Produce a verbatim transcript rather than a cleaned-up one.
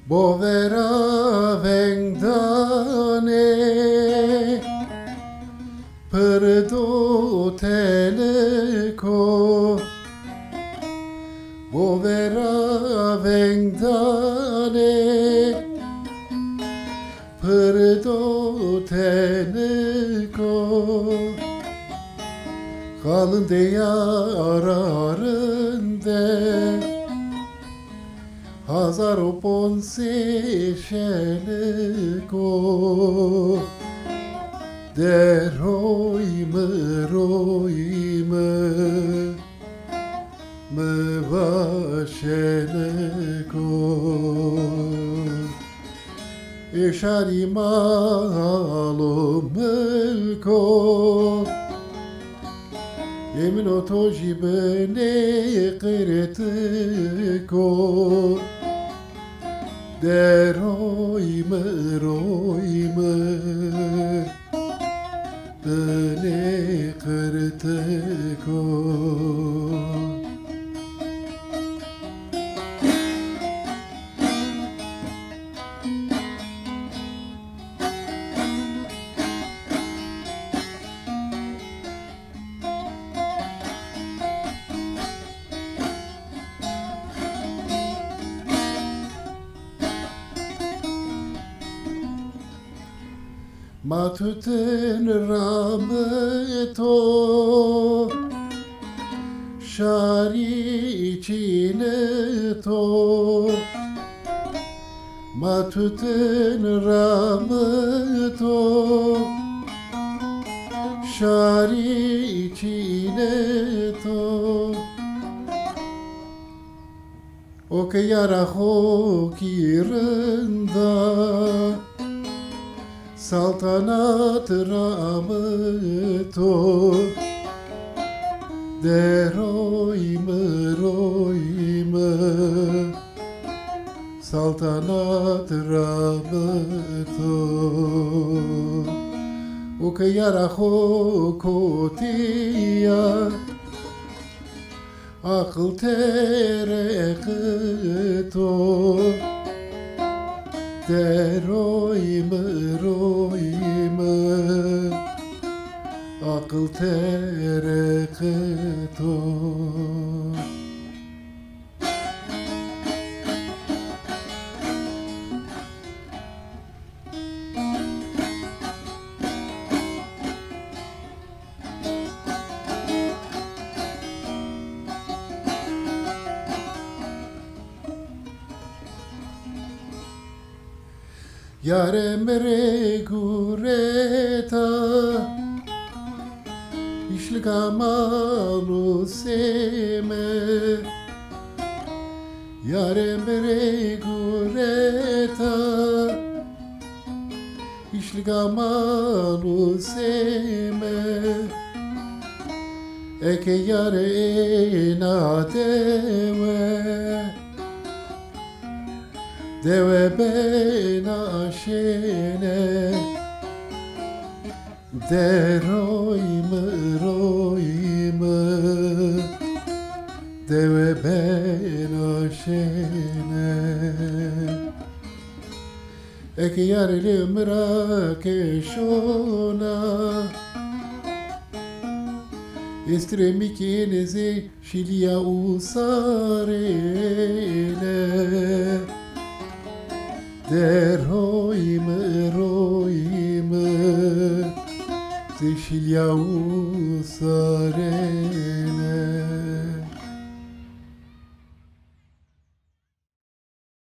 Bovera vengdane pirdo teliko. Bovera vengdane pirdo teliko. Xalinde yararinde hazar û ponc sey şenik o. De roy mi, roy mi, mi va şenik o. Ê şarî mal û milk o. Ê min û to jî binê qirtik o. De roy mi, roy mi, binê qirtik o. Ma tutin ramito, şarî çînito. Ma tutin ramito, şarî çînito. O ke yara xo kî rinda, saltanat ramito. De roy mi, roy mi, saltanat ramito. O ke yara xo kotiya, aqil tereqito. De roy mi, roy mi, aqil tereqito. Yare mi rê gureta, îşliga mal û sême. Yare mi rê gureta, îşliga mal û sême. Eke yare êna dewe, dewe bena şêne. De roy mi, roy mi, dewe bena şêne. Eke yarê lê mi ra ke şona, estirê mi kî ênê zê şilîya ûsarêne. De roy mi, roy mi, zê şilîya ûsarêne.